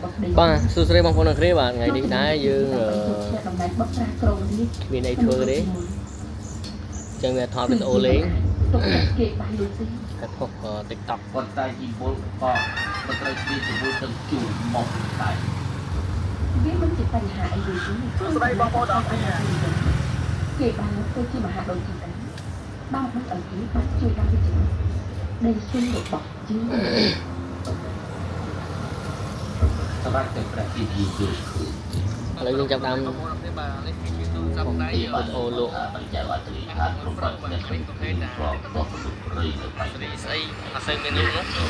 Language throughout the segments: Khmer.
របស់ប្តី បាទសួស្តីបងប្អូនទាំងគ្នាបាទថ្ងៃនេះដែរយើងអឺ តំណែងបុត្រាក្រុងរាជ គ្មានអីធ្វើទេចឹងវាថតវីដេអូលេង ទុកតែគេបានលុយទេ ហើយផុស TikTok ប៉ុន្តែជីបុលក៏មិនត្រូវគ្នាជាមួយនឹងជូរមកតែ វាមិនជាបញ្ហាអីទេសួស្តីបងប្អូនទាំងគ្នាគេបានលុយទៅជាមហាដូនជីតាដើម្បីឲ្យគេបានជួយដល់វិជ្ជាដីស៊ុនរបស់យើង សម្រាប់តែព្រះជាយល់ឃើញ ឥឡូវយើងចាប់ដើម បងប្អូនគ្នាបាទនេះគឺជាទូរស័ព្ទដៃ វីដេអូលក់ បញ្ជាឲ្យត្រីថាគ្រប់ប្រទេសក្នុងក្របរបស់មនុស្សព្រៃនៅបៃ សេរីស្អីអត់សូវមានលក់នោះ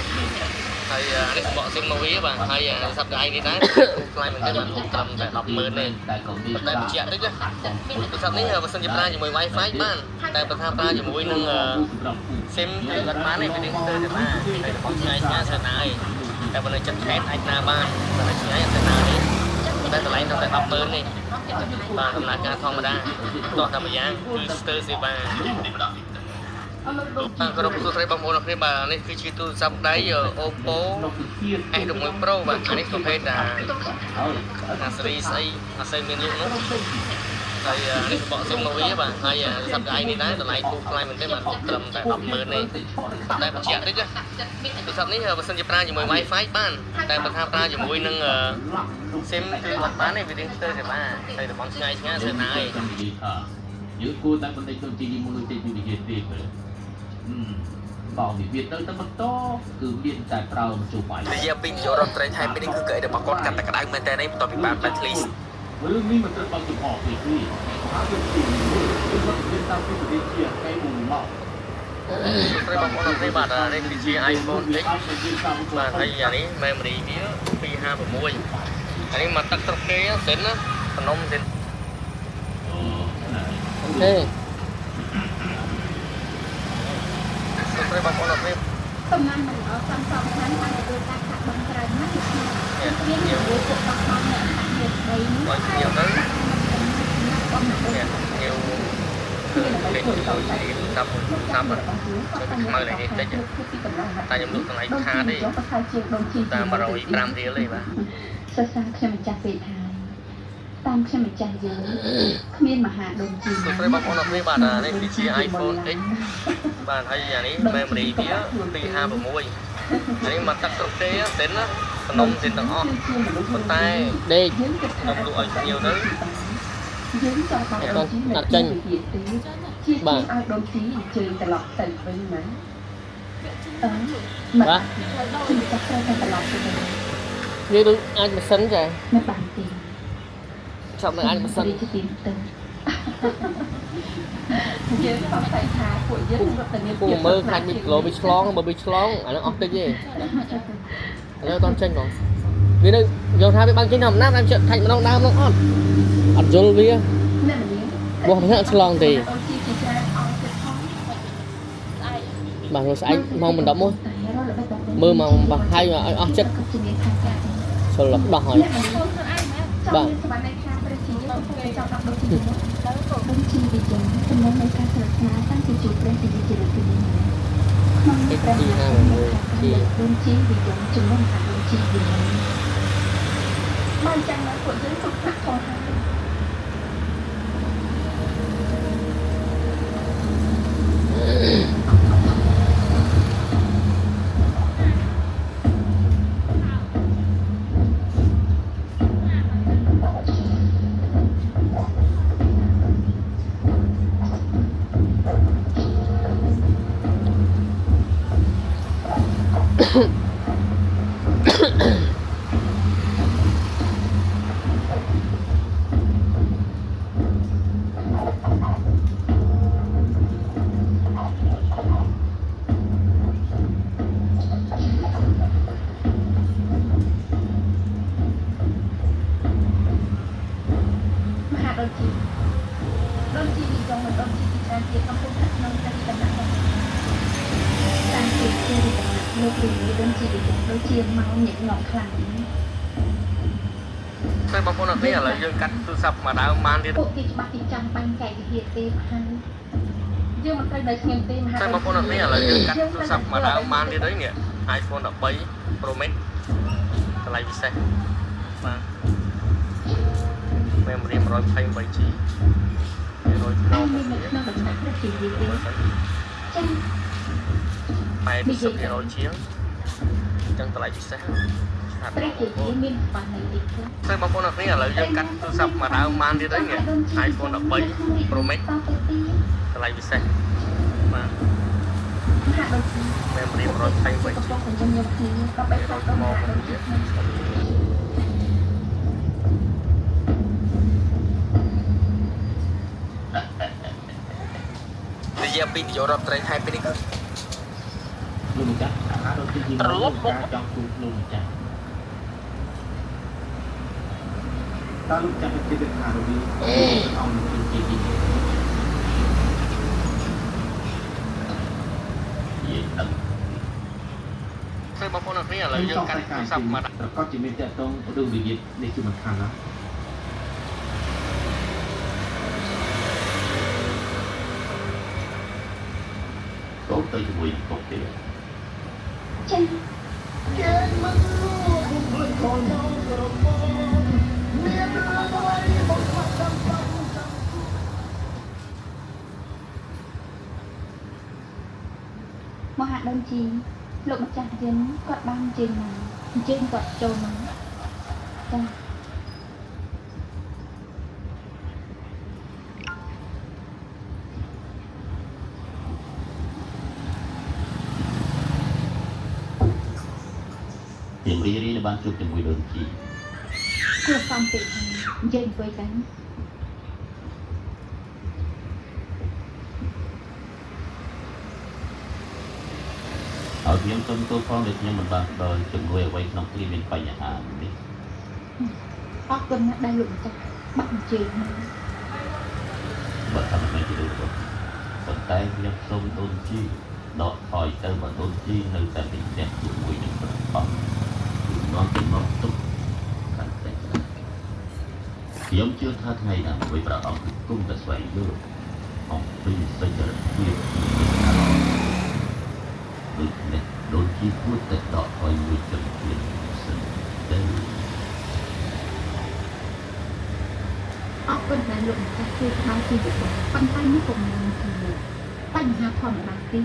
ហើយនេះសំបកស៊ីមមកវាបាទហើយទូរស័ព្ទដៃនេះដែរថ្លៃមែនទេបាទហូបត្រឹមតែ100,000ទេ តែក៏មាន តែបញ្ជាក់តិចណាទូរស័ព្ទនេះបើសិនជាប្រើជាមួយ Wi-Fi បានតែបើថាប្រើជាមួយនឹង SIM គឺអត់បានទេវានឹងស្ទើរតែបានតែរបស់ឆ្ងាយឆ្ងាយស្ទើរណាយតែបើនៅចិត្តខេត្តអាចណាបានបើនៅឆ្ងាយអត់ទៅណាទេតែតម្លៃត្រឹមតែ100,000ទេបាទដំណើរការធម្មតាតោះតែម្យ៉ាងគឺស្ទើរសេវា បាទគោរពសួស្តីបងប្អូនអរគ្នាបាទនេះគឺជាទូរស័ព្ទដៃ Oppo S11 Pro បាទអានេះប្រភេទអាអាសេរីស្អីអត់សូវមានលក់នោះហើយនេះសំបកស៊ីមមកវាបាទហើយទូរស័ព្ទដៃនេះដែរតម្លៃធូរថ្លៃមែនទេបាទត្រឹមតែ100,000ទេតែបញ្ជាក់តិចណាទូរស័ព្ទនេះបើសិនជាប្រើជាមួយ Wi-Fi បានតែបើថាប្រើជាមួយនឹង SIM គឺអត់បានទេវារៀងស្ទើរតែបានហើយតំបន់ឆ្ងាយឆ្ងាយស្ទើរណាយ ចង់និយាយថាយើងគួរតែបណ្ដេញដូចជាមនុស្សទេពីវិជាទេមើលបងវិវាទទៅតែបន្តគឺមានតែប្រើមធ្យោបាយ និយាយពីនាយករដ្ឋមន្ត្រីថៃពេលនេះគឺកៅអីរបស់គាត់កាន់តែក្តៅមែនទែនឯងបន្ទាប់ពីបានបែកធ្លី រឿងនេះមិនត្រូវបើកចំហទេគឺហើយគឺគឺគាត់មានតាមពីប្រទេសជាកែមួយមក ស្រីបងប្អូនអរគ្នាបាទនេះគឺជា iPhone X បាទហើយអានេះ memory វា256អានេះមកទឹកស្រុកគេសិនណាសំណុំសិន ទេ ស្រីបងប្អូនអរគ្នា តំណាងមិនល្អសំសំខាន់បានទទួលការខាក់បងច្រើនណាស់នេះមានជាមួយពួកបោះបង់អ្នកតាមានដីនេះ បើញៀវទៅ បងណា នេះញៀវគឺលេខទៅសាប់សាប់ចូលខ្មៅលេខនេះតិចតែខ្ញុំលក់តម្លៃខាតទេតាម105រៀលទេបាទ សរសើរខ្ញុំម្ចាស់ពេកហើយតាមខ្ញុំម្ចាស់យើងគ្មានមហាដូនជី សួស្តីបងប្អូនអរគ្នាបាទនេះគឺជា iPhone X បាទហើយអានេះ memory វា256អានេះមកទឹកស្រុកគេសិនណាសំណុំសិនទាំងអស់ប៉ុន្តែ ដេក យើងគិតថា ខ្ញុំលក់ឲ្យភ្ញៀវទៅ យើងចង់បានដូនជី អត់ចេញ ជា បាទ ជាងឲ្យដូនជីអញ្ជើញត្រឡប់ទៅវិញណាអឺមិន បាទ ខ្ញុំចាស់ត្រូវតែត្រឡប់ទៅវិញ វាដូចអាចម៉ាស៊ីនចា មិនបានទេ ចាប់នឹងអាចម៉ាស៊ីន រាជទីទៅយើងសង្ស័យថាពួកយើងរត់តែមាន ពូមើលខ្លាចមីគីឡូវាឆ្លងបើវាឆ្លងអាហ្នឹងអស់តិចទេឥឡូវអត់ចេញបងវានៅយកថាវាបានចេញធម្មតាតែចិត្តថាច់ម្ដងដើមហ្នឹងអត់អត់យល់វា អ្នកនាង បោះមិនឆ្លងទេ ដូនជីជាច្រើនអង្គទៀតផង បាទស្អែកម៉ោង11មក តែរកល្បិចរបស់ មើលមកបាស់ហើយឲ្យអស់ចិត្ត ជំនាញខាងការ ស្រុលដោះហើយ អ្នកនាង បាទ ចង់មានសមត្ថភាពថាព្រះជាកំពុងតែចង់ដាក់ដូចជាមុនដូនជីវិជ្ជាចំណងនៃការស្និទ្ធស្នាលតាំងពីជួបព្រះជាជាលើកទី1ក្នុងព្រះមហា ជា ដូនជីវិជ្ជាចំណងខាងដូនជីវិជ្ជាបានចាំមកពួកយើងសុខថ្នាក់ផងហើយ មហាដូនជីដូនជីវិជ្ជានិងដូនជីជាច្រើនទៀតកំពុងស្ថិតក្នុងព្រះដំណាក់របស់តាមជាជាដំណាក់លោករានីដូនជីវិជ្ជាដូចជាមកញឹកញាប់ខ្លាំង ស្រីបងប្អូនអរគ្នាឥឡូវយើងកាត់ទូរស័ព្ទមកដើមបានទៀត ពួកគេច្បាស់ទីចង់បាញ់ចែកវិហារទេមហាយើងមិនត្រូវនៅស្ងៀមទេមហា ស្រីបងប្អូនអរគ្នាឥឡូវយើងកាត់ទូរស័ព្ទមកដើមបានទៀតហើយនេះ iPhone 13 Pro Max តម្លៃពិសេសបាទ memory 128 G 100 អញមាននៅក្នុងដំណាក់ព្រះជាយាទេចា 80%ជាងអញ្ចឹងតម្លៃពិសេសឆាត ព្រះជាយាមានបាណីតិចខ្លះ ស្អីបងប្អូនអរគ្នាឥឡូវយើងកាត់ទូរស័ព្ទមកដើមបានទៀតហើយនេះ iPhone 13 Pro Max តទៅទី តម្លៃពិសេសបាទ មហាដូនជី memory 128 កំ G ពុងចិញ្ចឹមយកគ្នាក៏បីខ្លាចដល់មហាដូនជីក្នុង និយាយពីនាយករដ្ឋមន្ត្រីថៃពេលនេះគឺ លោកម្ចាស់អាហារដូចជាការចង់ជួបលោកម្ចាស់តើលោកចាំពីទេថារវីអង្គនឹងជាទីនិយាយដឹង ស្អីបងប្អូនអរគ្នាឥឡូវយើងកាត់ទូរស័ព្ទមក ប្រកាសជាមានតកតងរឿងវិញ្ញាណនេះជាមិនខានណាកូនទៅជាមួយពុកទេ ចាមហាដូនជីលោកម្ចាស់យិនគាត់បានអញ្ជើញមកអញ្ជើញគាត់ចូលមកចា ខ្ញុំរីរីបានជួបជាមួយដូនជី គួរសមពេកហើយអញ្ជើញអង្គុយទៅ ឲ្យខ្ញុំសុំទោសផងដែលខ្ញុំមិនបានផ្ដល់ជំនួយអ្វីក្នុងគ្រាមានបញ្ហានេះ អរគុណណាស់ដែលលោកម្ចាស់បាក់អញ្ជើញមក បើថាមិនមែនជារឿងរបស់ប៉ុន្តែខ្ញុំសូមដូនជីដកថយទៅបើដូនជីនៅតែមានផ្ទះជាមួយនឹងព្រះអង្គគឺនាំទៅមកទុកកាន់តែខ្លាំងខ្ញុំជឿថាថ្ងៃណាមួយព្រះអង្គគឺគង់តែស្វែងយល់អំពីសច្ចរិតភាពនៃសេចក្តីល្អដូច្នេះដូនជីគួរតែដកថយមួយជំហានសិនទៅ អរគុណដែលលោកម្ចាស់ជួយផ្ដល់ជាយោបល់ប៉ុន្តែនេះពុំមែនជាបញ្ហាធម្មតាទេ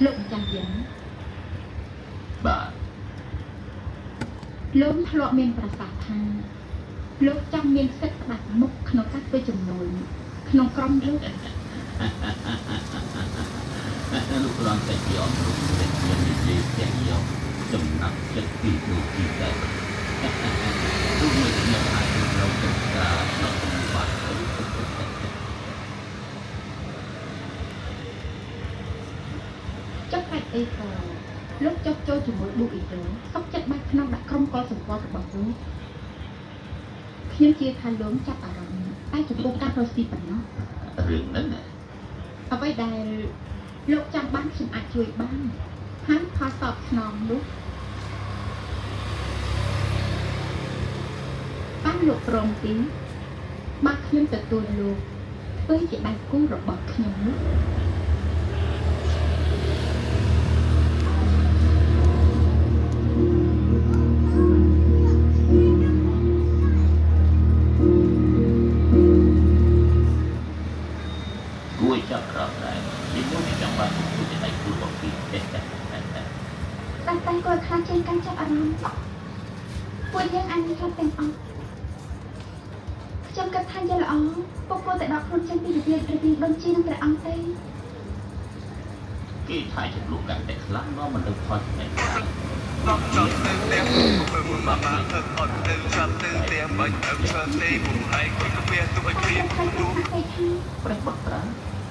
លោកម្ចាស់យើង បាទ លោកធ្លាប់មានប្រសាសន៍ថាលោកចង់មានសិទ្ធិផ្ដាច់មុខក្នុងការធ្វើជំនួយក្នុងក្រុមលោក លោកគ្រាន់តែជាអនុដែលខ្ញុំនិយាយទាំងយកចំណាប់ចិត្តពីលោកជីតែទោះមួយខ្ញុំអាចរកទៅការដកសម្បត្តិ ចុះហេតុអីក៏លោកចុះចូលជាមួយប៊ូអ៊ីដូសុកចិត្តបាច់ក្នុងដាក់ក្រុមកលសម្ព័ន្ធរបស់លោកខ្ញុំជឿថាលោកចាប់អារម្មណ៍តែចំពោះការរកស៊ីប៉ុណ្ណោះ រឿងហ្នឹងណា អ្វីដែលលោកចង់បានខ្ញុំអាចជួយបានហើយផលតបស្នងនោះបានលោកព្រមទីបើខ្ញុំទទួលលោកធ្វើជាដៃគូរបស់ខ្ញុំនោះ គួរចាប់អារម្មណ៍ដែរពីមួយចង់បានគួរជាដៃគូរបស់គេ តែតែគាត់ខ្លាចចេញការចាប់អារម្មណ៍ពួកយើងអាចមានខ្លះទាំងអស់ខ្ញុំគិតថាយល់ល្អពួកគួរតែដកខ្លួនចេញពីរបៀបរវាងដូនជីនិងព្រះអង្គទេ គេថាចំនួនកាន់តែខ្លាំងនាំមិនទៅផលចំណេញ ដល់ចង់ទៅផ្ទះមើលមកមកអត់ទៅចាំទៅផ្ទះបាច់ទៅឆ្លើទេពុំហើយគួយកាហ្វេទុកឲ្យព្រៀ តែ ប ខ្លាចប្រសាសន៍ពេកហើយ ព្រះបុត្រា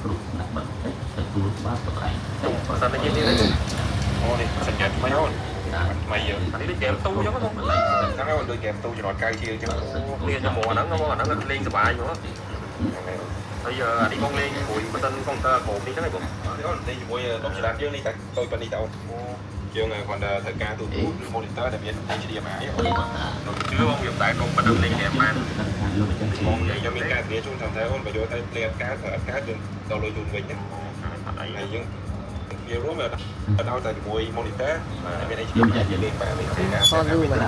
គ្រប់ថ្នាក់បន្តិចទទួលបានប្រែង សិននិយាយទៀតទៅ អូនេះសញ្ញាថ្មីអូនថ្មីយើង អានេះដូចហ្គេមទូអញ្ចឹងបង ហ្នឹងហើយអូនដូចហ្គេមទូចំណតកៅជាងអញ្ចឹង នេះខ្ញុំមកអាហ្នឹងមកអាហ្នឹងលេងសប្បាយហ្មងហើយអានេះបងលេងជាមួយម៉ាស៊ីនកុំព្យូទ័រក្រុមនេះហ្នឹងឯងបង នេះអូនលេងជាមួយដុំចរានយើងនេះតែតូចប៉ុណ្នេះតើអូនយើងគ្រាន់តែត្រូវការទូទូឬ monitor ដែលមាន HDMI អូន ជឿបងវាតែក្នុងប៉ុណ្ណឹងលេងហ្គេមបាន បងនិយាយខ្ញុំមានការធានាជូនតាមតែអូនបើយកទៅ play អត់កើតអត់កើតយើងដល់លុយជូនវិញណា អត់អី ហើយយើង វារួមដល់តែជាមួយ monitor ដែលមាន HDMI លេងបាននេះការ សនយូរមែន